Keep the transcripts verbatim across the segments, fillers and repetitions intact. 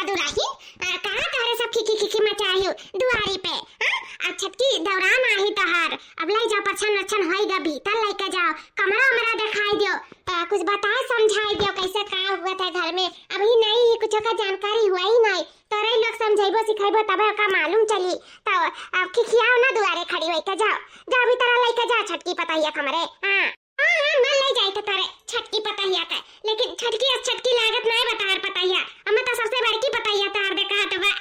दुलहिन, अ, कहाँ तोहरे सब खिखी खिखी मचाही दुआरी पे, हाँ? अब छटकी देवरान आही तोहार, अब लइ जाओ, परछन वरछन होई गा, भीतर लइके जाओ, कमरा उमरा देखाई दियो, अ, कुछ बताए समझाई दियो, कैसे का हुआ था घर में, अभी नई ही, कुछ का जानकारी हुआ ही नहीं, तोरे लोग समझाइबो सिखाइबो तबे ओका मालूम चली, तो अब खिखियाओ ना दुआरे खड़ी होई के जाओ, जाओ भीतर लइके जाओ छटकी पतहिया कमरे, हाँ। हाँ, हाँ, ना ले जाए तो तारे छटकी पतहिया का, लेकिन छटकी अस छटकी लागत नाय बा तार पतहिया, हमें तो सबसे बड़की पतहिया तार दे कहत बा।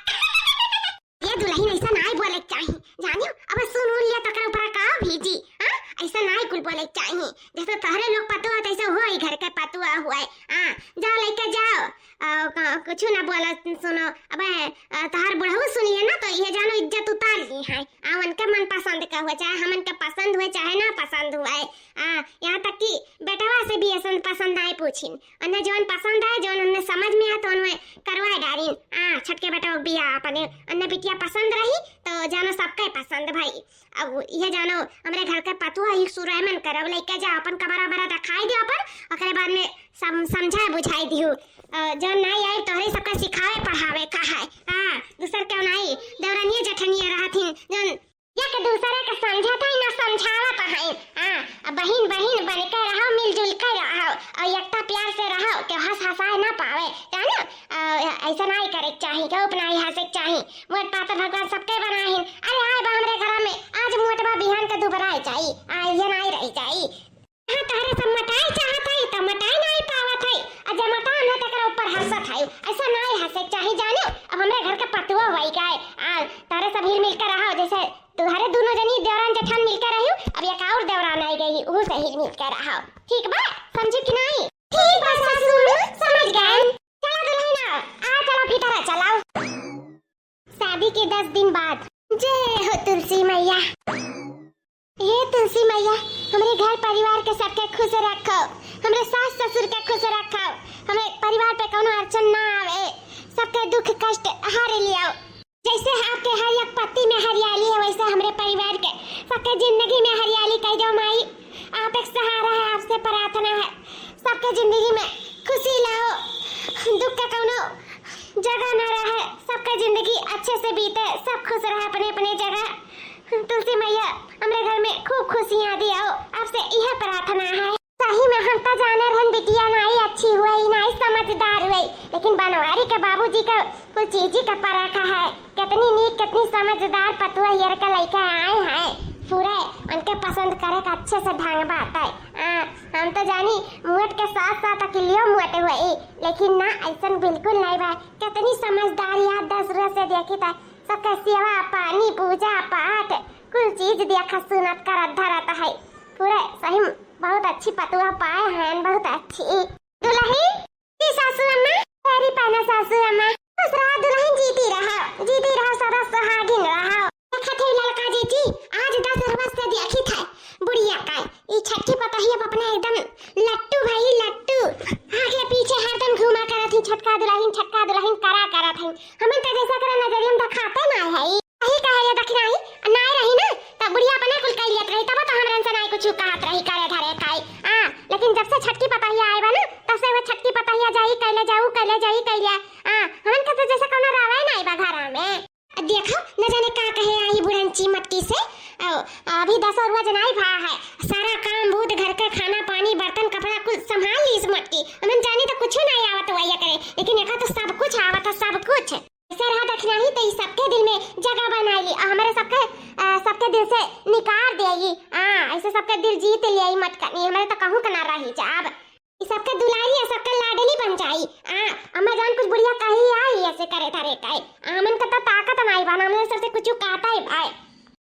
ये दुलहिन ऐसा नाय बोले के चाही, जानियो, अब सुन उन लिया तकर ऊपर का भीजी, हाँ? ऐसा नाय कुल बोले के चाही, जैसे तोहरे लोग पतुआ तैसे हुआ ही घर के पतुआ हुआ है, हाँ? जाओ लइके जाओ, अ, क-, कुछ ना बोला सुनो, अबे, अ, तोहार बुढ़ऊ सुनिए ना तो ये जानो इज्जत उतार ली है, आ उनके मन पसंद का हुआ, चाहे हमन के पसंद हुए चाहे ना पसंद हुए, आ, यहाँ तक कि बेटवा से भी ऐसन पसंद आए पूछिन। अन्ने जौन पसंद आए, जौन उन्हें समझ में आए, तो उन्हें करवाए डारिन। आ, छटके बेटवा के बियाह अपने, अन्ने बिटिया पसंद रही, तो जानो सबके पसंद भाई। अब ये जानो, हमरे घर के पतुआ ही सुरैमन करब, लइके जा अपन कमरा बरा दिखाई दे अपन, ओकरे बाद में सम-, समझाए बुझाई दिहू। अ, जौन नाई आई, तोहरे सबके सिखावे पढ़ावे का है। आ, दूसर के नाई, देवरनिया जेठनिया रहत ही, जौन एक दूसरे के समझत है ना समझावत है। हाँ, अब बहिन बहिन बन के रहो, मिलजुल के रहो और एकता प्यार से रहो, केहू हंस हंसाए ना पावे, जानो? और ऐसा नाई करे के चाही, केहू पे नाई हंसे के चाही। मोट पातर भगवान सबके बनाहिन। अरे आए बा हमरे घर में, आज मोट बा बिहान के दुबराए जाई, आ ये नाई रह जाई। हाँ, तोहरे सब मटाए चाहत है, त मटाए नाई पावत है। आ जे मटान है, तकरा ऊपर हंसत है। ऐसा नाई हंसे के चाही, जानो? अब हमरे घर के पतुआ होई गए। आ, तोहरे सब हिल मिल के रहो, जैसे तोहरे दोनों जनी देवरान जेठान मिल के रही, अब एक और देवरान आई गई, उहू से हिल मिल के रहो। ठीक बा? समझू कि नाई? ठीक बा सासू, समझ गए। चला दुलहिन, आ चला भीतर आ, चलाओ। शादी के दस दिन बाद। जय हो तुलसी मैया। हे तुलसी मैया, हमरे घर परिवार के सबके खुश रखो, हमरे सास ससुर के खुश रखो, हमरे परिवार पे कौनो अड़चन ना आवे, सबके दुख कष्ट हर लियाओ। जैसे आपके हर एक पत्ती में हरियाली है, वैसे हमरे परिवार के सबके जिंदगी में हरियाली कई दो माई। आप एक सहारा है, आपसे प्रार्थना है, सबके जिंदगी में खुशी लाओ, दुख का कौनो जगह ना रहे, सबका जिंदगी अच्छे से बीते, सब खुश रहे अपने अपने जगह। तुलसी मैया, हमरे घर में खूब खुशियाँ दियाओ, आपसे यह प्रार्थना है। सही में हम तो जाने रहन बिटिया नाई अच्छी हुई, नाई समझदार हुई, लेकिन बनवारी के बाबूजी का कुल चीजी का परख है। कितनी नीक, कितनी समझदार पतुआ हियर का लइका आए हैं। पूरे उनके पसंद करे का अच्छे से ढंग बात है। आ, हम तो जानी मुअट के साथ साथ अकिलियो मुअट हुई, लेकिन ना, ऐसन बिल्कुल नहीं बा। कितनी समझदारी है, दस रोज से देखी था, सबका सेवा पानी, पूजा पाठ, कुल चीज देखत सुनत करत धरत है। पूरे सही में बहुत अच्छी पतुआ पाए हैं, बहुत अच्छी। दुलही जी सासू अम्मा, पैरी पहना सासू अम्मा, खुश रहा दुलही, जीती रहा, जीती रहा, सदा सुहागिन रहा। देखत है ललका जीजी, आज दस रोज से देखी था बुढ़िया का, ई छठी पतहिया अपना एकदम लट्टू भाई लट्टू, आगे पीछे हरदम घूमा करत ही, छटका दुलहिन, छटका दुलहिन करा करत ही। हमन त जैसे करे नजरिया में देखाते ना है। यही कहे ये दखिनाही, ना रही ना, तब बुढ़िया अपने कुल कह लियत रही, तब तो हमरन से ना कुछ कहत रही, करे धरे खाई। हाँ, लेकिन जब से छटकी पतहिया आए बा ना, तब से वो छटकी पतहिया जाई कैले जाऊ, कैले जाई कैले। हाँ, हमन के तो जैसे कोनो रहे ना बा घरा में। देखो, न जाने का कहे आई बुढ़ंची मटकी से। आओ, अभी दस और वजन आई भा है। सारा काम बूत, घर के खाना पानी, बर्तन, कपड़ा कुल संभाल ली इस मटकी। हमन जानी तो कुछ नहीं आवत हुआ ये करे, लेकिन एका तो सब कुछ आवत है, सब कुछ। ऐसे रहा दखिनाही तो ई सबके दिल में जगह बनाई ली, आ हमारे सबके, आ, सबके दिल से निकार देई। हाँ, ऐसे सबके दिल जीत ले आई मटकनी, हमारे तो कहूँ के ना रही जाब। ई सबके दुलारी आ सबके लाडली बन जाई। आ, अम्मा जान कुछ बुढ़िया कही आई ऐसे करे धरे काई। आ, हमन के तो ताकत नाई बा, हमने सबसे कुछ कहता ही भाई।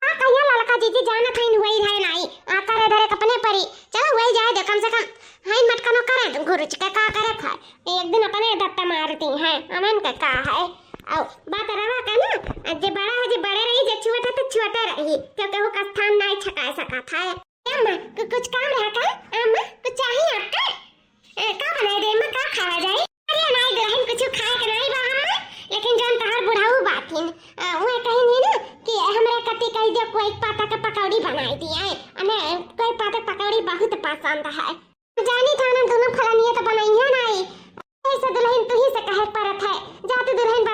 आ, कहिया ललका जीजी जानत हईन हुई है नाई। आ, करे धरे के अपने परी। चलो हुई जाए दे, कम से कम हईन मटकनो करे गुरुच के का करे खाए। एक दिन अपने धत्ता मारती हैं, हमन के का है। आओ, बात रवा का ना, जे बड़ा है, जे बड़े रही, जे छोटे तो छोटे रही, क्योंकि वो का स्थान नाई छका सकत है। अम्मा, कु-, कुछ काम रहा का? अम्मा, कुछ चाहिए आपका? ए, का बनाई दे अम्मा, का खावा जाए? अरे नाई दुलहिन, कुछ खाए के नाई बा अम्मा, लेकिन जौन तहार बुढ़ऊ बातिन, अ, वो कही नहीं ना कि हमरे कति कही दियो कोई पाता के पकौड़ी बनाई दिए, हमें कोई पाता के पकौड़ी बहुत पसंद है। जानी था ना दोनों फलनिया तो बनाई है नाई, ऐसे दुलहिन तू ही से कहे परत है, जा तू दुलहिन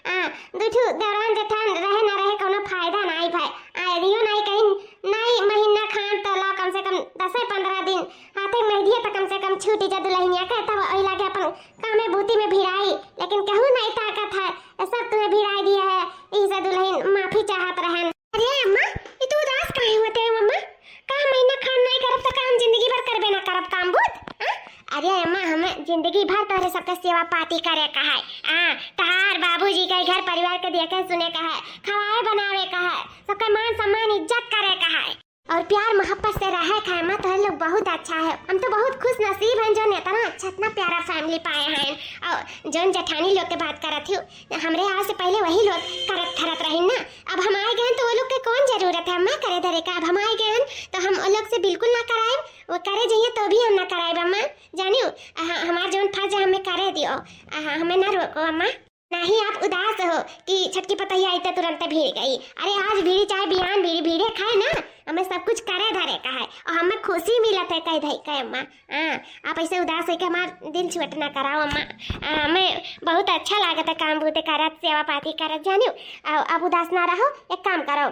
आ, दुइ ठो देवरान जेठान रहे ना रहे, कउनो फायदा नाहीं भाई। आ, इहो नाहीं कहीं, नाहीं महीना खान तो ला, कम से कम दसे पन्द्रह दिन, हाथे मेहदिया तो कम से कम छूटी जा दुलहिनिया के, तब ओही लागे अपन कामे बूती में भिड़ाई, लेकिन केहू नाहीं ताकत है, सब तुहे भिड़ाई दिया है, इसे दुलहिन माफी चाहत रहन। अरे अम्मा, ई तू उदास काहे होत है अम्मा? का महीना खान नाहीं करब त का हम जिंदगी भर करबे ना करब काम बूत? हाँ? अरे अम्मा, हमें जिंदगी भर तोहरे सबके सेवा पाती करे का है। हाँ, तहार बाबूजी के घर परिवार के देखे सुने का है, खवाए बनावे का है, सबके मान सम्मान इज्जत करे का है। और प्यार मोहब्बत से रहे खाए में तोहरे लोग बहुत अच्छा है। हम तो बहुत खुश नसीब हैं जो इतना अच्छा, इतना प्यारा family पाए हैं। और जौन जेठानी लोग के बात करत हूँ, हमरे आवे से पहिले वही लोग करत धरत रहिन ना। अब हम आए गए तो वो लोग के कौन जरूरत है अम्मा करे धरे का? अब हम आए गए हैं तो हम वो लोग से बिल्कुल ना कराएब, वो करे जइहे तो भी हम ना कराएब अम्मा। जानियो, अ, ह-, हमार जौन फर्ज है हमें करे दियो, अ, ह-, हमें ना रोको अम्मा। नाहीं आप उदास हो कि छटकी पतोहिया आई तो तुरंत भिड़ गई। अरे आज भिड़ी चाहे बिहान भिड़ी, भिड़े खाए ना, हमें सब कुछ करे धरे का है और हमें खुशी मिलत है कह धई के अम्मा। हाँ, आप ऐसे उदास होके हमार दिल छोट ना कराओ अम्मा। आ, हमें बहुत अच्छा लागत है काम बूते करत, सेवा पाती करत जानियो। आ, अब उदास ना रहो, एक काम करो,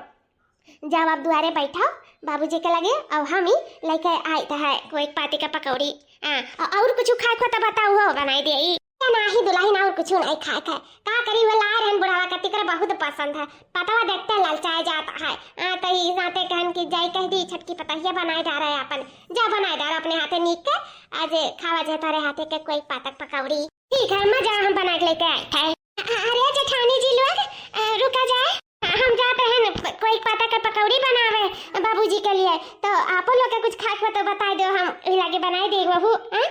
जाओ आप दुआरे बैठो बाबूजी के लगे, और हम ही लेके आइत है कोई पाती का पकौड़ी। आ, औ-, और कुछ खाए को तो बताओ, हो बनाई दे। नाहीं दुलहिन, और कुछ नाहीं खाए खाए। का करी, वो लाए रहन बुढ़ावा का, तिकरा बहुत पसंद है। पतवा देखते ललचाए जात है। आ, तो ई नाते कहन कि जाई कह दी, छटकी पतोहिया बनाए डारे अपन। जा बनाए डारे अपने हाथे नीक के, आज खावा जे तोरे हाथे के कोई पातक पकौड़ी। ठीक है अम्मा, जा हम बना के लेके आए थे। अ-, अरे जेठानी जी लोग, अ, रुका जाए, हम जाते हैं न, प-, कोई पातक के पकौड़ी बनावे बाबूजी के लिए, तो आपो लोग के कुछ खाए को तो बताई दो, हम ई लागे बनाई दे वहू, हाँ?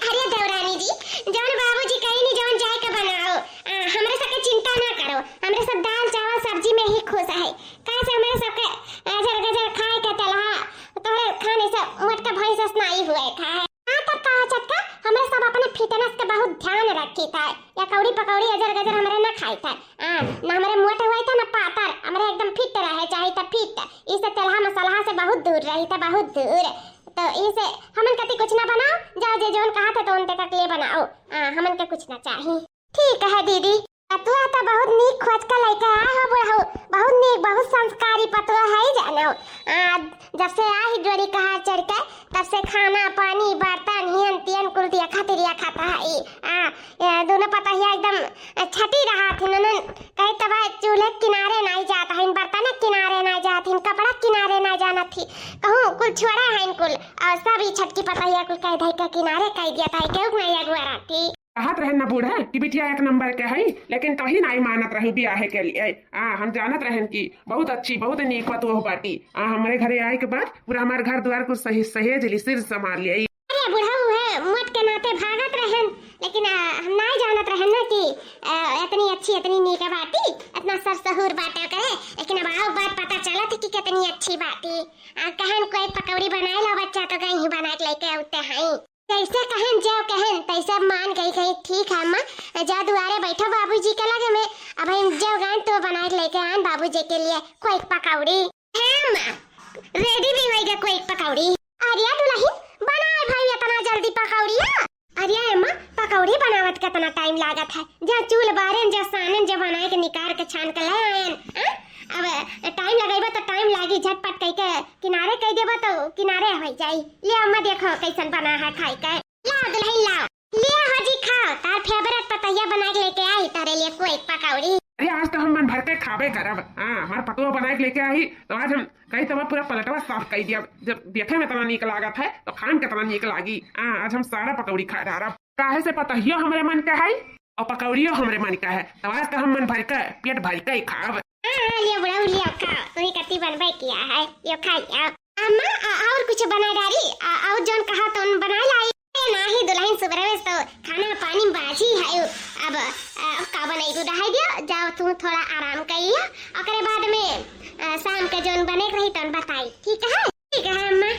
अरे देवरानी जी, जौन बाबूजी कही नी, जौन जाए के बनाओ। आ, हमरे सबके चिंता ना करो, हमरे सब दाल चावल सब्जी में ही खुश है। काहे से हमरे सबके अजर गजर खाए के तेलहा, तोहरे खाने से मोटका भैंस अस नाई हुए खाए। हाँ, तब का छटका, हमरे सब अपने fitness के बहुत ध्यान रखी था। या कौड़ी पकौड़ी अजर गजर हमरे ना खाई था। आ, ना हमरे मोट हुए था ना पातर, हमरे एकदम fit रहे चाही था fit। इसे तेलहा मसाला से बहुत दूर रही था, बहुत दूर। तो इसे हमन कति कुछ ना बनाओ, जा जे जौन कहा थे तो उनते का के लिए बनाओ। आ, हमन के कुछ ना चाही। ठीक है दीदी, पतुआ तो बहुत नीक खोज के लेके आए हो बुढ़ऊ, बहुत नीक, बहुत संस्कारी पतुआ है जानो। आ, जब से आई जोड़ी कहार चढ़ के, तब से खाना पानी बर्तन हियन तियन कुल दिया खातिर या खाता है। आ, ये दोनों पतोहिया एकदम छटी रहा थी, उन्होंने कहे तब चूल्हे किनारे नहीं जाता है, बर्तन किनारे नहीं जाता है, कपड़ा किनारे नहीं जाना थी, कहूँ कुल छोड़ा है कुल, और सब ही छटकी पतोहिया कुल कह धई के किनारे कह दिया था, क्यों नहीं अगुआ रहती। कहत रहन ना बूढ़ा कि बिटिया एक नंबर के है, लेकिन तोही नाई मानत रहू बियाहे के लिए। आ, हम जानत रहन कि बहुत अच्छी, बहुत नीक पतोह बाटी। आ, हमरे घरे आए के बाद पूरा हमार घर द्वार कुल सही सहेज ली, सिर संभाल लिया। अरे बूढ़ा उहे मोट के नाते भागत रहन, लेकिन आ, हम नाई जानत रहन ना कि आ, इतनी अच्छी, इतनी नीक बाटी, इतना सर सहूर बाटा करे, लेकिन अब आओ बात पता चलत कि कितनी अच्छी बाटी। आ, कहन कोई पकौड़ी बनाए ला बच्चा तो गई ही बना के लेके आते हैं। जैसे कहन, जब कहन, तैसे मान गई, कही, "ठीक है अम्मा, जा दुआरे बैठो बाबूजी के लगे में, अब हम जब गए तो बना के लेके आन बाबूजी के लिए कोई पकौड़ी।" है अम्मा, ready भी होइगा कोई पकौड़ी। अरे दुलहिन, बनाए भाई इतना जल्दी पकौड़िया? अरे अम्मा, पकौड़ी बनावत कितना time लागत है, जा चूल बारेन, जा सानेन, जा बनाए के निकार के छान के ले आयन, हाँ? अब time लगेबा तो time लागी, झटपट कह के किनारे कह देबा तो किनारे हो जाई। ले अम्मा देखो कैसन बना है खाई के। लाओ दुलहिन लाओ, ले हो जी खाओ, तार favourite पतोहिया बना के लेके आई तारे लिए कोई पकौड़ी। अरे आज तो हम मन भर के खाबे करब। हाँ, हमार पतोह बना के लेके आई तो आज हम कही तब पूरा पलटवा साफ कर दिया। जब देखे में इतना नीक लागत है तो खान कितना नीक लागी। हाँ, आज हम सारा पकौड़ी खा डारब। काहे से पतोहियो हमरे मन का है और पकौड़ियो हमरे मन का है, तो आज तो हम मन भर के, पेट भर के ही खाब। हाँ, हाँ, लियो बुढ़ऊ, लियो, खाओ। तू ही कति बनबे किया है, लियो, खा लियो। अम्मा, आ, और कुछ बना डारी? आ, और जौन कहा तो उन बना लाई। ए, नाही, दुलहिन सुबह में तो खाना पानी बाजी है। अब, आ, का बनाई, तू रह दियो, जाओ तू थोड़ा आराम कर लियो। ओकरे बाद में, आ, शाम के जौन बने के रही तो बताई, ठीक है? ठीक है अम्मा।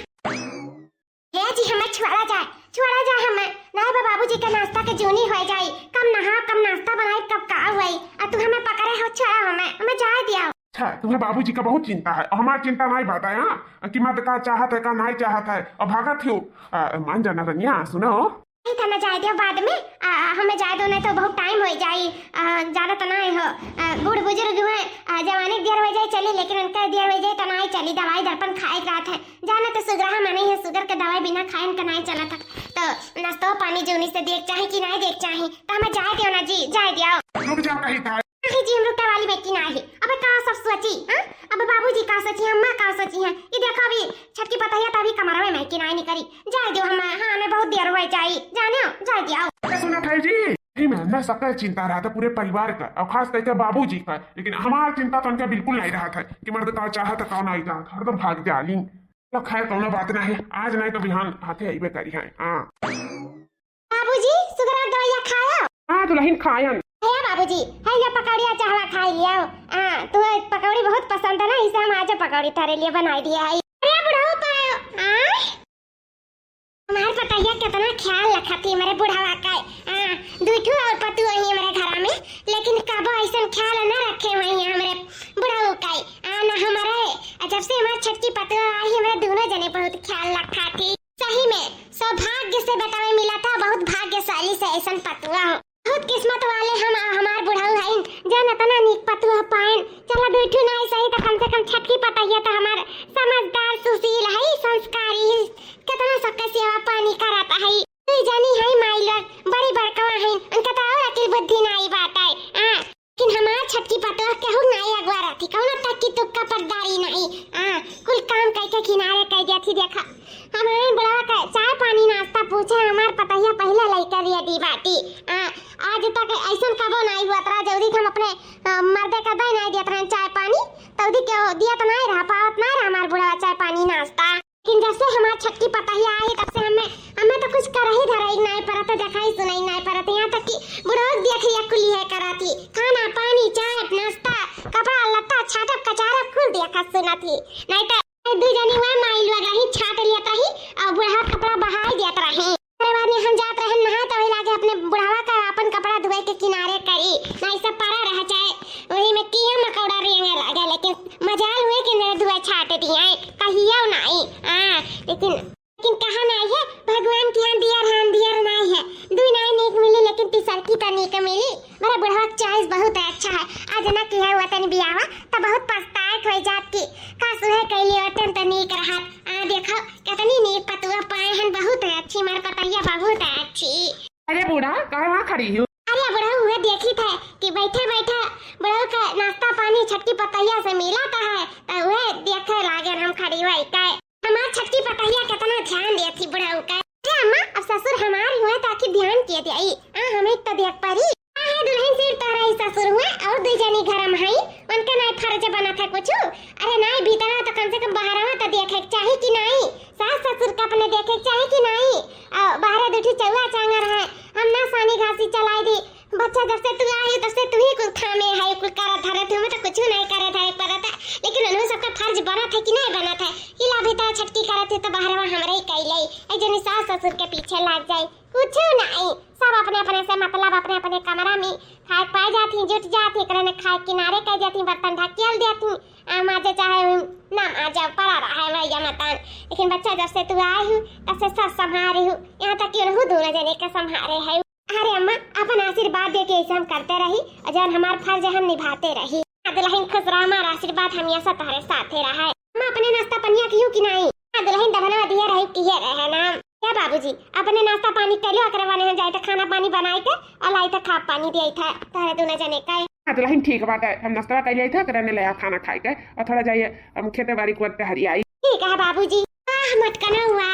हे जी, हमें छोड़ा जाए, छोड़ा जाए हमें। नाई बा, बाबूजी के नाश्ता के जूनी हो जाई। कम नहा, कम नाश्ता बनाई, कब का हुई? आ तू हमें पकड़े हो, छोड़ा हमें, हमें जाए दिया। अच्छा, तुम्हें बाबूजी का बहुत चिंता है, हमार चिंता नहीं बात है, हाँ? कि मत का चाहत है, का नहीं चाहत है, अब भागत हो। आ, मान जाना रनिया, सुनो, नहीं था, ना जाए दियो बाद में, आ, आ, हमें जाए दो, नहीं तो बहुत टाइम होइ जाई। आ, जाना तो नहीं हो, आ, बूढ़ बुजुर्ग हुए, आ, जवानी के देर होइ जाए चली, लेकिन उनका देर होइ जाए तो नहीं चली, दवाई दर्पण खाए के रहत है। जाना तो सुगरहा मने है, सुगर के दवाई बिना खाए उनका नहीं चलत है। तो नाश्तो पानी जूनी से देख चाही कि नहीं देख चाही, तो हमें जाए दियो ना जी, जाए दियो। रुक जाओ, कहीं था। नहीं जी, हम रुके वाली बेटी ना है। अबे का सब सोची, हाँ? अब बाबूजी का सोची, अम्मा का सोची है? ये देखो अभी छटकी पतहिया तो अभी कमरवे में कि नहीं निकरी। जाए दियो हम, हाँ, हमें बहुत देर होइ जाई। जाने हो, जाए दियो। अरे सुना था जी, सही में ना सबका चिंता रहत है पूरे परिवार का, और खास करके बाबूजी का, लेकिन हमार चिंता तो उनका बिल्कुल नहीं रहत है कि मर्द का चाहत है, का नहीं चाहत, हरदम भाग जाली। तो खैर, कौनो बात नहीं, आज नहीं तो बिहान हाथे अइबे करी है। हाँ। बाबूजी, सुगरा दवाइया खाया? हाँ दुल्हन, खायन। भैया बाबूजी, है ये पकौड़िया चाहवा खाई लिया। हाँ, तू पकौड़ी बहुत पसंद है ना, इसे हम आज पकौड़ी तारे लिए बनाई दिया है। अरे बुढ़ऊ पायो, हाँ? हमार पतैया कितना ख्याल रखत ही हमरे बुढ़वा का। हाँ, दुइ ठो और पतु है हमरे घरा में, लेकिन कबो ऐसन ख्याल न रखे वही हमरे बुढ़ऊ का। आ, ना हमारे, जब से हमार छटकी पतु आई, हमरे दोनों जने बहुत ख्याल रखत ही। सही में सौभाग्य से बेटवा मिला था, बहुत भाग्यशाली से ऐसन पतुआ हो। बहुत किस्मत वाले हम, हमार बुढ़ऊ हईन, जौन अतना नीक पतुआ पाएन। चला दुइ ठो नाई सही, तो कम से कम छटकी पतैया तो हमार समझदार, सुशील हई, संस्कारी, कितना सबके सेवा पानी करत हई। दुइ जनी हई माई लोग, बड़ी बड़कवा हईन, उनका तो और अकिल बुद्धि नाई बात है। आ, लेकिन हमार छटकी पतोह केहू नाई अगवा रहती, कौनो तक्की तुक्का परदारी नाई। आ, कुल काम कई के किनारे कई देती। देखा, हमार बुढ़वा के चाय पानी नाश्ता पूछे, हमार पतैया पहले लइके ready बाटी। आ, आज तक ऐसन कबो नाई हुआ तरा जल्दी हम अपने, आ, मर्दे का दे नाई देत रहन चाय पानी, तौदी के दिया तो नाई रहा, पावत नाई रहा हमार बुढ़वा चाय पानी नाश्ता। लेकिन जब से हमार छटकी पतहिया आई, तब से हमें, हमें तो कुछ करही धरही नाई परत, देखाई सुनाई नाई परत। यहाँ तक कि बुढ़ऊ देख लिया, कुल ये करत ही, खाना पानी, चाय, नाश्ता, कपड़ा लत्ता, छाटब कचारब, कुल देखत सुनत ही। नहीं तो दुइ जनी वह माई लोग रही, छाट लियत रही और बुढ़वा कपड़ा बहाई देत रही। अरे बाद में हम जात रहन नहाए, तो वही लागे अपने बुढ़वा का अपन कपड़ा धोए के किनारे करी, नहीं सब पड़ा रह जाए, वही में कीड़ा मकोड़ा रेंगे लागे। लेकिन मजाल हुए कि मेरे धुआ छाट दिए, कहियो नाई। हाँ, लेकिन, लेकिन कहा नाई है, भगवान के यहाँ दियर है, अंधियर नाई है। दुइ नाई नीक मिली, लेकिन तीसरकी तो नीक मिली। मेरे बुढ़वा का choice बहुत अच्छा है। आज ना किया हुआ तनी बियाहवा, तो बहुत पछताए खोई जात की। काश उहे कैली होतन तो नीक रहत। आ देखो, कितनी नीक पतुआ पाए हन, बहुत है अच्छी, मार पतैया बहुत है अच्छी। अरे बूढ़ा, कहाँ वहाँ खड़ी हो? अरे बूढ़ा, हुए देखी थे कि बैठे बैठे बुढ़ऊ का नाश्ता पानी छटकी पतैया से मिला था है, तो वह देखे लागे हम खड़ी हुई का। हमार छटकी पतैया कितना ध्यान देती बुढ़ऊ का। अरे अम्मा, अब ससुर हमार हुए तो आखिर ध्यान के दे आई। आ, हमें तो देख परी। आ है दुल्हन, सिर्फ तोहरा ही ससुर हुए और दुइ जनी घर में हई, उनके नाई फर्ज बनत है कुछ। अरे नाई भीतरा तो कम से कम बाहरवा तो देखे के चाही कि नाई? सास ससुर का अपने देखे के चाही कि नाई? आ, बाहर दुठी चौआ चांगर है, हम ना सानी घासी चलाई दी। बच्चा जब से तू आई, तब से तू ही कुल थामे है, कुल करत धरत, हमें तो कुछ नहीं करे धरे परत है, लेकिन उन्हों सबका फर्ज बनत है कि नहीं बनत है? हिला भीतर छटकी करत है तो बाहरवा हमरे ही कैले, एक जनी सास ससुर के पीछे लाग जाए, कुछ नहीं, सब अपने अपने से मतलब, अपने अपने कमरा में खाए पाए जाती, जुट जाती, एकरे ने खाए किनारे कर जाती, बर्तन ढकेल देती, आ माजे चाहे ना माजे, पड़ा रहा है मैया मतान। लेकिन बच्चा जब से तू आई हूँ, तब से सब संभारे हूँ, यहाँ तक कि उन्हों दोनों जने का संभारे है। अरे अम्मा, अपन आशीर्वाद दे के ऐसे हम करते रही, और जौन हमार फर्ज है हम निभाते रही। हाँ दुल्हन खुश रहा, हमार आशीर्वाद हमेशा तोहरे साथे रहे। अम्मा, अपने नाश्ता पनिया कियो कि नहीं? हाँ दुल्हन, दबनवा दिए रही, किए रहे ना। क्या बाबूजी, अपने नाश्ता पानी कर लो, अकरे बने हम जाए तो खाना पानी बनाए के और लाई तो खा पानी दिए था तोहरे दोनों जने का। हाँ दुल्हन, ठीक बात है, हम नाश्ता कर लिया था, करने ले आ खाना खाए के, और थोड़ा जाइए हम खेते बाड़ी को टहरियाई। ठीक है बाबूजी। आह, मटकना हुआ,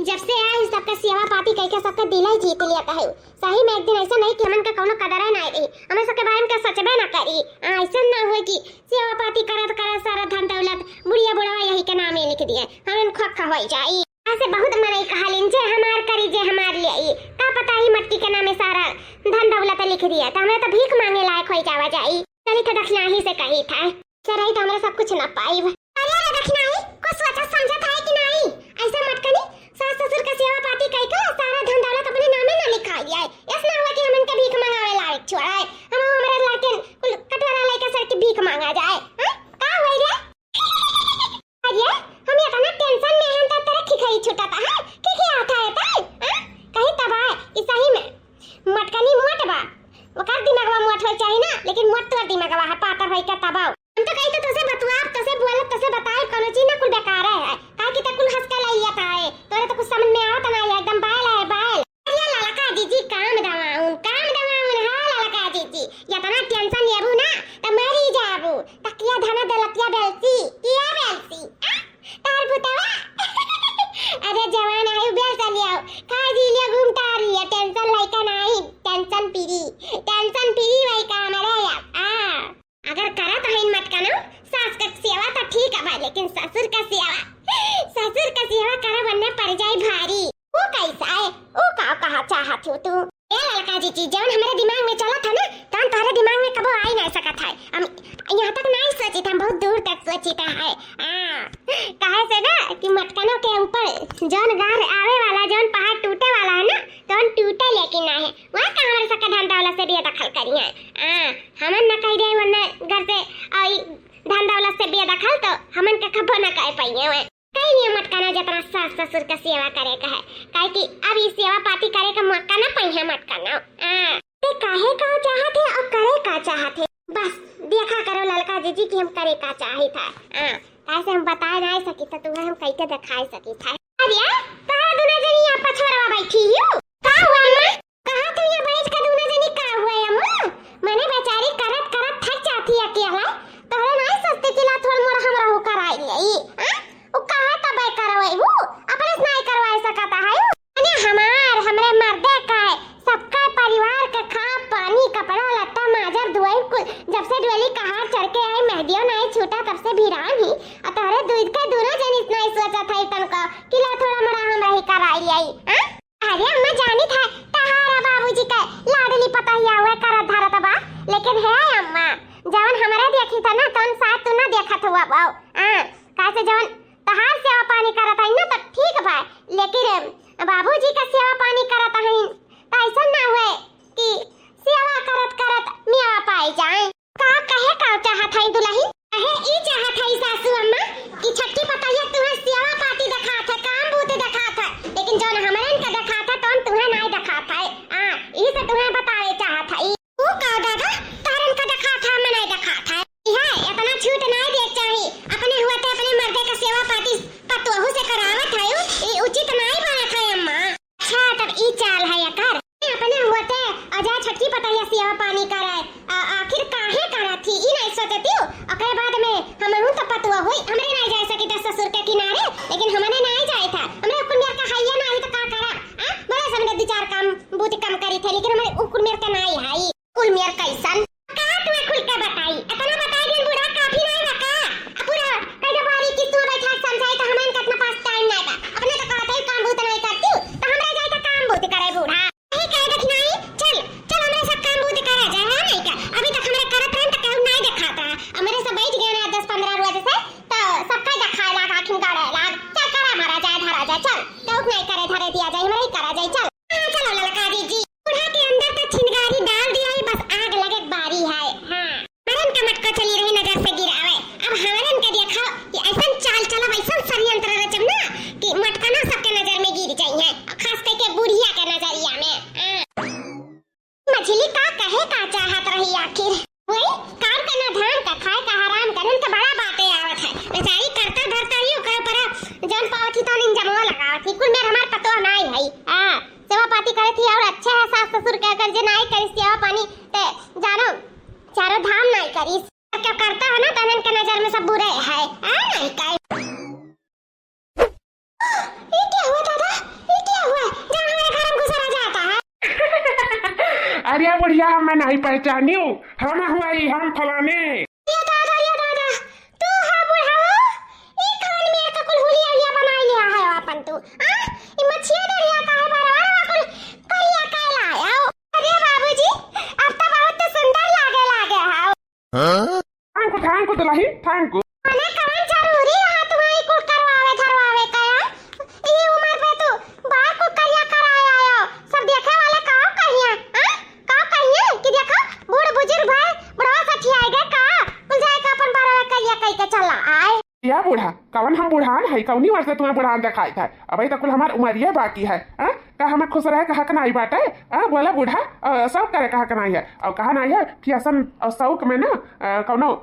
जब से आई सबका सेवा पाती कह के सबका दिल ही जीत लिया कहे। सही में एक दिन ऐसा नहीं कि हमन का कौनो कदर है ना रही, हमें सबके बारे में का सोचबे ना करी। आ, ऐसा ना हुए कि सेवा पाती करत करत सारा धन दौलत बुढ़िया बुढ़वा यही के नामे लिख दिए, हमन खोखा हो जाई। ऐसे बहुत मनई कहलिन, "जे हमार करी, जे हमार लियाई।" का पता ही मटकी के नामे सारा धन दौलत लिख दिया, तो हमें तो भीख मांगे लायक हो जावा जाई। चली तो दक्षिणाही से कही था, से रही तो हमें सब कुछ ना पाई। अरे रे दक्षिणाही, कुछ सोचा समझत है कि नहीं? ऐसे मटकनी, सास ससुर का सेवा पाती कई के सारा धन दौलत अपने नामे ना लिखा लिया है। ऐसा ना हुआ कि हमन के भीख मंगावे लायक छोड़ा है, हम हमारे लाके कुल कटोरा लेके सर के भीख मांगा जाए। हाँ? का हुआ रे? अरे, हम इतना tension में हैं तो तेरा खिखई छुटता है, खिखियात है तै, हाँ? कहीं तबाह, लइका तबाव। हम तो कही तो तोसे बतुआब, तोसे बोलब, तोसे बताई, कौनो चीज ना कुल बेकार है। काहे कि ते कुल हंस के लइया था है। तोरे तो कुछ समझ में आवत ना है, एकदम बैल है, बैल। अरे ललका जीजी, काम दवाउन, काम दवाउन, हाँ ललका जीजी। इतना tension लेबू ना, त मरी जाबू। तकिया धना दलतिया बेलसी, किया बेलसी? आ? तार भुतवा? अरे जवान आयु, बेल चली आओ। खा जी लिया, घूम तार लिया, tension लइका नाही, tension free, tension free वही काम रहे अब। आ। अगर करत हईन मटकनो, सास क सेवा त ठीक है भाई, लेकिन ससुर क सेवा, ससुर क सेवा करे वरना पड़ जाई भारी। वो कैसा है? वो का कहा चाहत हो तू? ए ललका जीजी, जौन हमरे दिमाग में चलत है ना, तौन तोहरे दिमाग में कबो आई ना सकत है। हम यहाँ तक नहीं सोचित, हम बहुत दूर तक सोचित है। हाँ, काहे से ना कि मटकनों के ऊपर जौन गार आवे वाला, जौन पहाड़ टूटे वाला है ना, तौन टूटे लेकिन ना है। वहाँ का हमारे सबके धन दौलत से बेदखल करी है। हाँ, हमन न कह दे वरना घर से, और ई धन दौलत से बेदखल तो हमन के कबो न कह पाइए हुए। कहीं नहीं मटकना जितना सास ससुर का सेवा करे का है, काहे कि अब ई सेवा पाती करे का मौका न पाई है मटकना। हाँ, ते काहे का चाहत है और करे का चाहत है, बस देखा करो ललका जीजी कि हम करे का चाहित है। हाँ, काहे से हम बताए नहीं सकी तो तुम्हें हम कैसे दिखाई सकी था। अरे, कहाँ दुनो जनी यहाँ पछोरवा बैठी हो? का हुआ अम्मा? कहाँ तू यहाँ बैठ के दुनो जनी का हुआ अम्मा? मने बेचारी करत करत थक जाती अकेला। तोहरे नहीं सोचते कि ला थोड़ मोड़ हमरा हो कराई ले। हाँ? वो कहाँ तबे करवाई वो? अपने से नहीं करवाई सकता है वो? मने हमार, हमरे मर्दे का है। सबका परिवार के खा, पानी, कपड़ा, लत्ता, माजर, धोई कुल। जब से डोली कहार चढ़ के आई, मेहदियो नहीं छूटा, तब से भिरान ही। आ तोहरे दूध के दुनो जनी इतना ही सोचा था इतन को। कि ला थोड़ा मोड़ा हमरा ही कराई आई, हाँ? अरे अम्मा जानी था, तहारा बाबूजी के लाडली पतोहिया हुए करत धरत बा, लेकिन हे अम्मा, जवन हमरे देखी था ना, तवन शायद तू ना देखत हुआ बाऊ। हाँ, काहे से जवन तहार सेवा पानी करत हई ना, तो ठीक बा, लेकिन बाबूजी का सेवा पानी करत हई, तो ऐसा ना हुए कि सेवा करत करत मेवा पाई जाए। का कहे का चाहत हई दुलही? कहे ई चाहत हई सासू अम्मा कि छठी पतैया तुहे सेवा पाती देखात है, काम बूते देखात है, लेकिन जौन हमरन के देखात है तौन तुहे नाई देखात है। आ, ई से तुहे बतावे चाहत हई। ऊ का दादा, तोहरन के देखात है, हमें नाई देखात है। इहे इतना छूट नाई देक चाही, अपने हुआ ते अपने मर्दे के सेवा पाती पतोहू से करावत है, ई उचित नाई बनत है अम्मा। अच्छा, तब ई चाल है एकर। अपने हुअते अजा छटकी पतैया सेवा पानी करे, आ, आखिर काहे करत थी, ई नहीं सोचती हूँ। ओकरे बाद में हमहू तो पतुआ हुई, हमरे नहीं जा सकी त ससुर के किनारे, लेकिन हमने नहीं जाए था। हमरे कुल मेर का हैया नहीं तो का करा? आ? बड़ा समझे दो चार काम बूझ कम करी थे, लेकिन हमरे उ कुल मेर का नहीं है। कुल मेर कैसन? का तुम्हें खुल के बताई? इतना बताई दिन बूढ़ा काफी नहीं बा का? अब बूढ़ा कह दे बारी कि तू बैठा समझाई तो हमन कितना पास टाइम नहीं बा। अपने तो कहते ही काम बूत नहीं करती हूँ, तो हमरा जाए तो काम बूत करे बूढ़ा। यही कहे देख नहीं, चल, चल हमरे सब काम बूत करा जाए, है नहीं क्या? अभी तक हमरे करत रहन तो कहूँ नहीं देखात रहा। हमरे सब बैठ गए ना दस पन्द्रह रोज से, तो सबका देखाए लाग, आखिन गाड़े लाग। चल करा मारा जाए, धरा जाए, चल। कहूँ नहीं करे धरे दिया जाए, हमरे ही करा जाए, चल। हाँ, चलो ललका दीदी, बूढ़ा के अंदर तो छिनगारी डाल दिया है, बस आग लगे के बारी है। हाँ, मरन का मटको चली रही नजर से गिरावे। अब हमरन के देखो कि ऐसन चाल चलब, ऐसन षड्यंत्र रचब ना कि मटकना सबके नजर में गिर जाई है, और खास करके बुढ़िया के नजरिया में। हाँ। मझली का कहे का चाहत रही आखिर? वही काम का ना धाम का, खाए का हराम का, उनके बड़ा बातें आवत है। बेचारी करता धरता ही ओकरे ऊपर जौन पावत ही तौन इंजमवा लगावत ही। कुल मेर हमार पतोह नाई है। हाँ, सेवा पाती करे थी और अच्छे है सास ससुर के, अगर जे नाई करिस सेवा पानी ते जानो चारों धाम नाई करिस। क्या करता हो ना, तनन के नजर में सब बुरे है। हाँ, नहीं कहे। ये क्या हुआ दादा? ये क्या हुआ? जहाँ हमारे घर में घुसा रह जाता है। अरे बुढ़िया, मैं नहीं पहचानी हूँ। हम हुआ ही, हम फलाने। ये दादा, ये दादा, तू हा बुढ़ाओ? ये कौन मेर का कुल हुलिया हुलिया बनाई लिया है अपन तू? आ? ये मछिया दरिया का है, बड़ा बड़ा कुल करिया का लाया हो? अरे बाबूजी, अब तो बहुत सुंदर लागे लागे हो। हाँ? Thank you, thank you दुलही, thank you। मने कवन जरूरी रहा तुम्हारी कुल करवावे धरवावे का, आ? ई उम्र पे तू बार कुल करिया कराए आयो। सब देखे वाले का कहिया, हाँ? का कहिया कि देखो, बूढ़ बुजुर्ग भाई, बुढ़वा सठियाए गए का? कुल जाए का अपन बारह करिया कह के चला आए। या बूढ़ा, कवन हम बुढ़ान है? कौनी वर्ष से तुम्हें बुढ़ान देखाई था? अबे तो कुल हमार उमरिया बाकी है, हाँ? का हमें खुश रहे का हक नाई बाटे? आ, बोला बूढ़ा, आ, शौक करे का हक नाई है। और कहा नाई है कि असन, आ, शौक में ना, आ, कौनो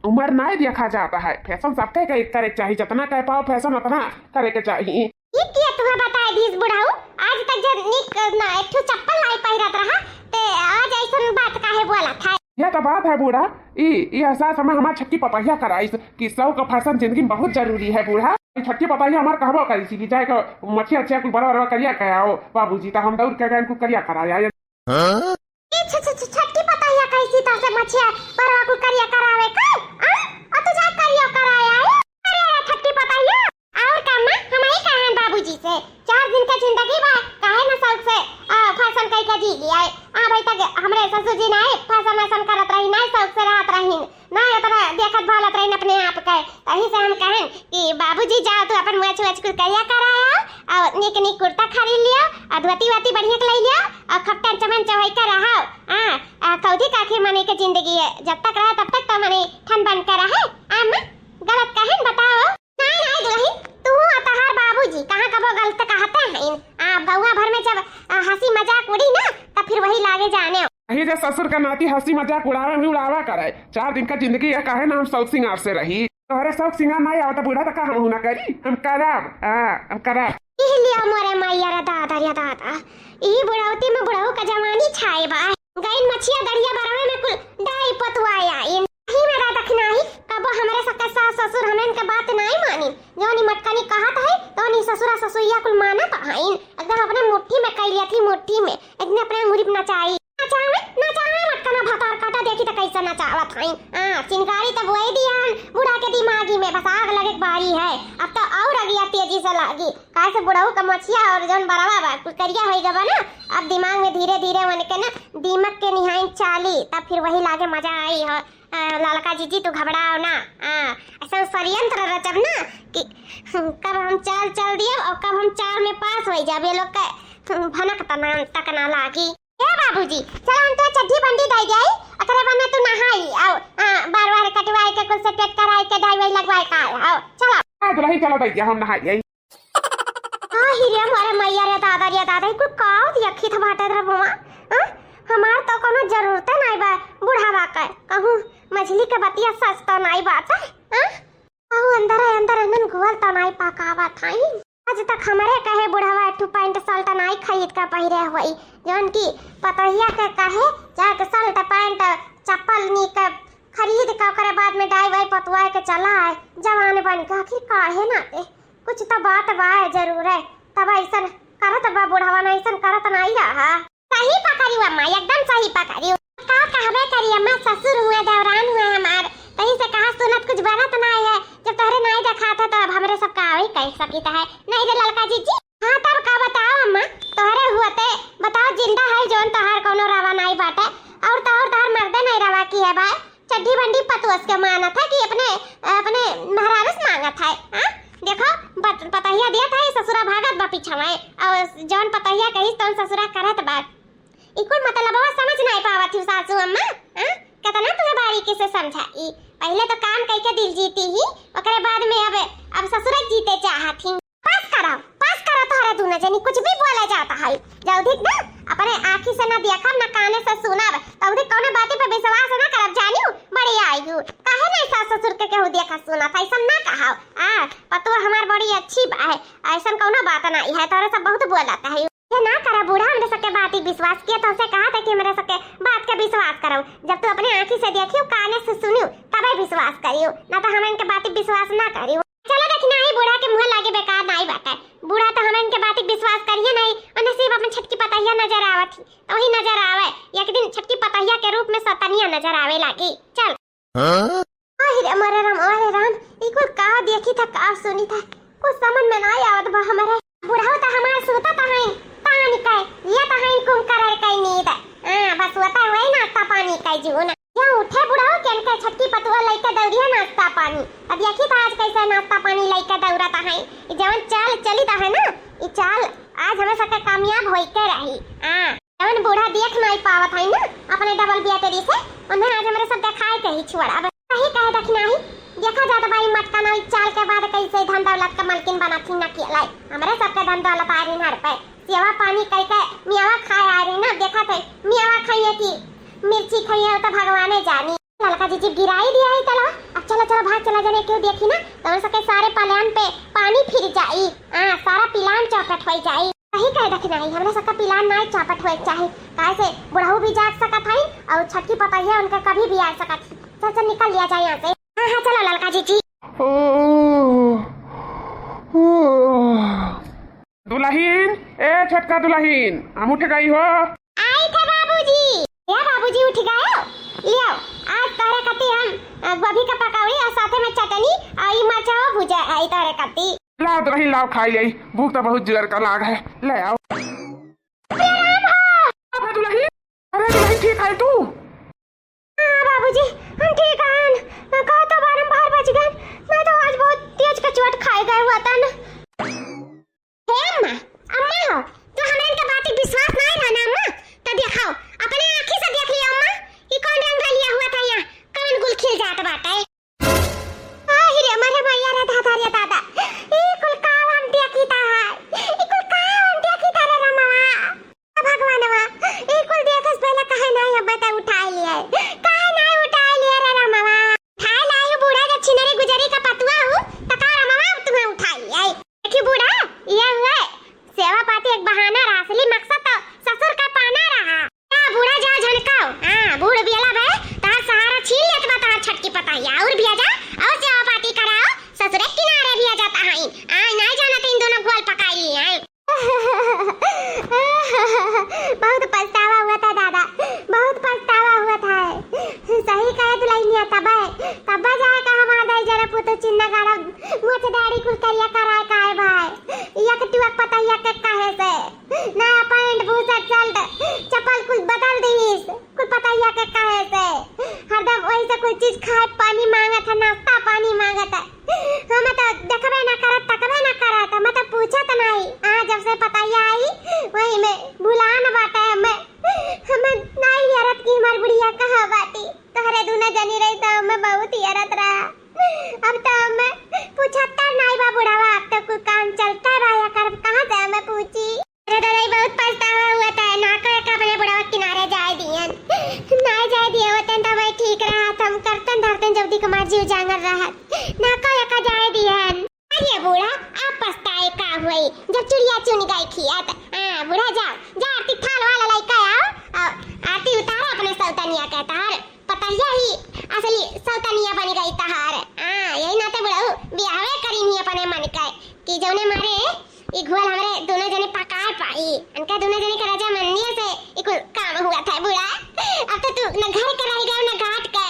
उमर नाई देखा जाता है, फैशन सबके करे, करे के चाही, जतना कह पाओ फैशन उतना करे के चाही। ई के तुहे बताए दीस बुढ़ऊ, आज तक जब निक ना एक ठो चप्पल नाई पहिरत रहा, ते आज ऐसन बात काहे बोलत है? यह तो बात है बूढ़ा, ई, ई एहसास हमें हमार छक्की पतहिया कराइस कि शौक और फैशन जिंदगी में बहुत जरूरी है बूढ़ा। ई छक्की पतहिया हमार कहबो करी सी कि जाए के मछिया छिया कुल बड़ा बड़ा करिया के आओ बाबूजी, तो हम दौड़ के गए कुल करिया करा आए। हाँ? ए छ-, छ-, छ-, छक्की पतहिया कही सी तो से मछिया बड़ा कुल करिया करावे का? आ? और तू जाए करिया कराए आए? अरे, अरे, छक्की पतहिया, और का माँ, हम ही कहेन बाबूजी से, चार दिन का जिंदगी बा, काहे ना शौक से, आ, फैशन कई का जी लिया है। आ भाई तक हमरे ससुर जी नाई फैशन वैशन करत रही, नाई शौक से रहत रही, ना इतना देखत भालत रही अपने आप के। तही से हम कहेन कि बाबूजी जाओ तू अपन मोछ वोछ कुल करिया कराया और निक निक कुर्ता खरीद लियो और धोती वोती बढ़िया के ले लियो और खपटन चमन चढ़ाई कर रहो। आ, आ, कौदी काखी मने के जिंदगी है, जब तक रहे तब तक तो मने ठन बन के रहे। आ माँ, गलत कहेन बताओ। नाई, नाई दुलहिन, तू और तहार बाबूजी कहाँ कबो गलत कहते हैं। आ, गौवा भर में जब, आ, हँसी मजाक उड़ी ना, तब फिर वही लागे जाने। यही जे ससुर का नाती हँसी मजाक उड़ावे भी उड़ावा करे। चार दिन का जिंदगी है, काहे ना हम शौक सिंगार से रही। तोहरे शौक सिंगार नाई आवत बूढ़ा, तो का हम ना करी? हम करब, हाँ, हम करब। इह लिया मोरे मैया रे दादा रे दादा, ई बुढ़ौती में बुढ़ऊ का जवानी छाए बा। गइन मछिया दरिया बरवे में कुल डाई पतुआ आइन। ही में राधा खिनाही, कबो हमरे सबके सास ससुर हमन के बात नाई मानी। जौन ई मटकनी कहत है, तौन ई ससुरा ससुरिया कुल मानत हईन। एकदम अपने मुट्ठी में कई लिया थी, मुट्ठी में। एकदम अपने अंगुरी पे नचाई। नचावे, नचावे मटकना भतार काटा, देखी त कैसे नचावत हईन। हाँ, चिनकारी तब वही दियान, बूढ़ा के दिमागी में बस आग लगे के बारी है। अब तो और अगिया तेजी से लागी। काहे से बुढ़ऊ का मोछिया और जौन बरवा बा, कुल करिया होई गवा ना, अब दिमाग में धीरे धीरे उनके ना दीमक के निहाइन चाली, तब फिर वही लागे मजा आई हो। आ, ललका जीजी तू घबराओ ना, आ, ऐसा षड्यंत्र रचब ना कि कब हम चाल चल दियब और कब हम चाल में पास होई जाब, ये लोग के भनक तना तक ना लागी। ए बाबूजी, चल हम तो चड्ढी बंडी दे जाई, ओकरे बाद में तू नहाई, आओ, आ, बार बार कटवाए के कुल से पेट कराए के डाई वाई लगवाए का, आओ, चलो। आ, दुलही चलो दैया, हम नहाई आई। आ, ही रे मोरे मैया रे दादा रे दादा, ई कुल काव दिया खित बाटे रे बुआ। हाँ? हमार तो कोनो जरूरते नाई बा बुढ़ावा के। कहूँ मझली के बतिया सच तो नाई बाटे। हाँ? कहूँ अंदर है, अंदर एनन गुअल तो नाई पकावा थाई। आज तक हमरे कहे बुढ़ावा एक ठो पैंट शर्ट नाई खरीद के पहिरे होई। जौन की पतोहिया के कहे जाके शर्ट पैंट चप्पल नीक खरीद के ओकरे बाद में डाई वाई पतुआ के चला आए। जवान बन के आखिर काहे ना दे? कुछ तो बात बा जरूर है, तब ऐसन करत बा बुढ़ावा, ना ऐसन करत नाई रहा। सही पकड़ी अम्मा, एकदम सही पकड़ी। का कहबे करी अम्मा, ससुर हुए, देवरान हुए हमार, तही से कहा सुनत कुछ बनत नाई है। जब तोहरे नाई देखात है तो अब हमरे सब का वही कह सकित है। नहीं रे ललका जीजी। हाँ तब का बताओ अम्मा, तोहरे हुअते बताओ, जिंदा है जौन तोहार कौनो रवा नाई बाटे, और तो और तोहार मर्दे नहीं रवा की है भाई। चड्ढी बंडी पतोस के मानत है कि अपने, अपने मेहरारू से मांगत है, हाँ? देखो, पत-, पतहिया दिया था, ई ससुरा भागत बा पीछा में, और जौन पतहिया कहिस तौन ससुरा करत बा। ई कुल मतलबवा समझ नाई पावत ही सासू अम्मा, हाँ? कितना तुम्हें बारीकी से समझाई। पहले तो काम कई के दिल जीती ही, ओकरे बाद में अब, अब ससुरा जीते चाहत ही। पास करो, पास करो, तोहरे दूनो जनी कुछ भी बोले जाता है। जौधिक ना, अपने आँखी से ना देखब, ना काने से सुनब, तौधिक कौनो बाती पे विश्वास ना करब, जानियो, बड़ी आयु। काहे नहीं सास ससुर के केहू देखा सुना था, ऐसन ना कहाओ। आ, पतुआ हमार बड़ी अच्छी बा है, ऐसन कौनो बात नहीं है, तोहरे सब बहुत बोलत है। ये ना करा बूढ़ा, हमरे सबके बाती विश्वास किया, तो उसे कहा था कि हमरे सबके बात के विश्वास करो। जब तू अपने आँखी से देखियो, काने से सुनियो, तबे विश्वास करियो, ना तो हम इनके बाती विश्वास ना करियो। चलो देखी नाही, बूढ़ा के मुँह लागे बेकार नाही बाटे। बूढ़ा तो हमन के बात विश्वास करिए नाही, उन्हें सिर्फ अपन छटकी पतहिया नजर आवत ही, तो वही नजर आवे। एक दिन छटकी पतहिया के रूप में सतनिया नजर आवे लागी। चल। हाँ? अरे राम, अरे राम, अरे राम, ई कुल का देखी था, का सुनी था, कुछ समझ में नाही आवत बा हमरे। बुढ़ऊ त हमार सुतत हईन, तान के, लेत हईन कुम करर के नींद। हाँ, बस होता हुए नाश्ता पानी के जून। या उठे बुढ़ऊ के इनके छटकी पतुआ लइके दौड़िया नाश्ता पानी। अब देखी त आज कैसे नाश्ता पानी लइके दौड़त हईन। ई जवन चाल चलित है ना, ई चाल आज हमें सबके कामयाब होई के रही। हाँ, जवन बूढ़ा देख नाही पावत हईन ना अपने डबल बेटरी से, उन्हें आज हमरे सब देखाए के ही छोड़। अब सही कहे देखी नाही, देखा जात बा ई मटका ना, ई चाल के बाद कैसे धन दौलत का मालकिन बनत ही ना किया। हमरे सबके धन दौलत आ रही हर पे, सेवा पानी कई के मियावा खाए आ रही ना, देखा थे मियावा खाइए कि मिर्ची खाइए, वो तो भगवाने जानी। ललका जीजी गिराई दिया है तलवा, आ चलो, चलो, भाग चला जाने, केहू देखी ना, तो हमरे सबके सारे plan पे पानी फिर जाई। हाँ, सारा plan चौपट होइ जाई। सही कहे दखिनाही, हमरे सबका plan नाई चौपट होए के चाही। काहे से बुढ़ऊ भी जाग सकत हई और छटकी पतहिया उनका कभी भी आ सकत ही। चल, चल, निकल लिया जाए यहाँ से। हाँ, हाँ, चलो ललका जीजी। ओ, ओ। दुलहिन, ए छोटका दुलहिन, हम उठ गई हो। आई थे बाबूजी। या बाबूजी उठ गए हो? लियो, आज तोहरे खातिर हम, अ, गोभी का पकौड़ी और साथे में चटनी और ई मरचा भुजा है तोहरे खातिर। लाओ दुलहिन, लाओ खाई जाई, भूख तो बहुत जोर का लाग है, ले आओ। अरे राम हो। अरे दुलहिन, अरे दुलहिन, ठीक है तू? हाँ बाबूजी, हम ठीक हन। कहा तो बारम्बार बज गए, मैं तो आज बहुत तेज का चोट खाए गए हुआ था ना। हे अम्मा, अम्मा हो, तो हमरा इनका बात के विश्वास नहीं रहा ना अम्मा, तो दिखाओ, अपने आँखी से देख लियो अम्मा, कि कौन रंग लिया हुआ था यहाँ, कौन गुल खिल जात बाटे। आहि रे मरे मैया रे दादा रे दादा, ई कुल का हम देखी ता है, ई कुल का हम देखी ता रे रमवा। भगवानवा, ई कुल देखस पहले काहे नाई अब त उठाए लिया? काहे नाई उठाए लिया रे रमवा? उठाए लाई बूढ़ा, जब छिनरी गुजरी का पतुआ हूँ, त का रमवा तुम्हें उठाए लिया? देखी बूढ़ा, ये हुए, सेवा पाती एक बहाना रहा, असली मकसद तो ससुर का पाना रहा। जा बूढ़ा, जा झनकाओ। हाँ, बूढ़ बियला बे, तार सहारा छीन लेत बा तार छटकी पतहिया, और भी आ जा, और सेवा पाती कराओ, ससुरे किनारे भी आ जाता है। आय, नाई जाना तीन दोनों घोल पकाई ली है। बहुत पछतावा हुआ था दादा, बहुत पछतावा हुआ था। सही कहे दुलहिनिया, तबे, तबे जाए का हमार दाई जरा पुतो चिन्ना गाड़ा, मोछ दाढ़ी कुल करिया कराए का है भाई। यक टुअक पतहिया के कहे से, नया पैंट, बुशर्ट, शर्ट, चप्पल कुल बदल दीस। कुल पतहिया के कहे से, हरदम वही से कुल चीज खाए, पानी मांगत है, नाश्ता पानी मांगत है। हमें तो देखबे ना करत, तकबे ना करत, हमें तो पूछत नहीं। हाँ, जब से पतहिया आई, वही में भुलान बाटे हमें। हमें नहीं यारत कि हमार बुढ़िया कहाँ बाटी। तोहरे दूनो जनी रही तो हमें बहुत यारत रहा। अब तो हमें पूछत नहीं बा बुढ़ावा, अब तो कुल काम चलता रहा, या करब कहाँ से हमें पूछी? अरे दादा, ई बहुत पछतावा हुआ था, ना कहे का अपने बुढ़ावा किनारे जाए दियन, ना जाए दिए होते तो भाई ठीक रहा, हम करतन धरतन जब दिख हमार जीव जांगर रहत, ना कहे का जाए दियन। अरे बूढ़ा, आप पछताए का हुई, जब चिड़िया चुन गई खियत। हाँ बूढ़ा, जाओ, जा आरती थाल वाला लइका आओ, आ, आरती उतारो अपने सौतनिया के, तहार पतहिया ही असली सौतनिया बन गई तहार। हाँ, यही नाते बुढ़ऊ बियाहवे करी नहीं अपने मन के, कि जौने मारे ई घोल हमरे दोनों जने पकाए पाई। इनका दोनों जने के रजामंदिये से ई कुल काम हुआ था बूढ़ा। अब तो तू न घर के रह गए, न घाट के।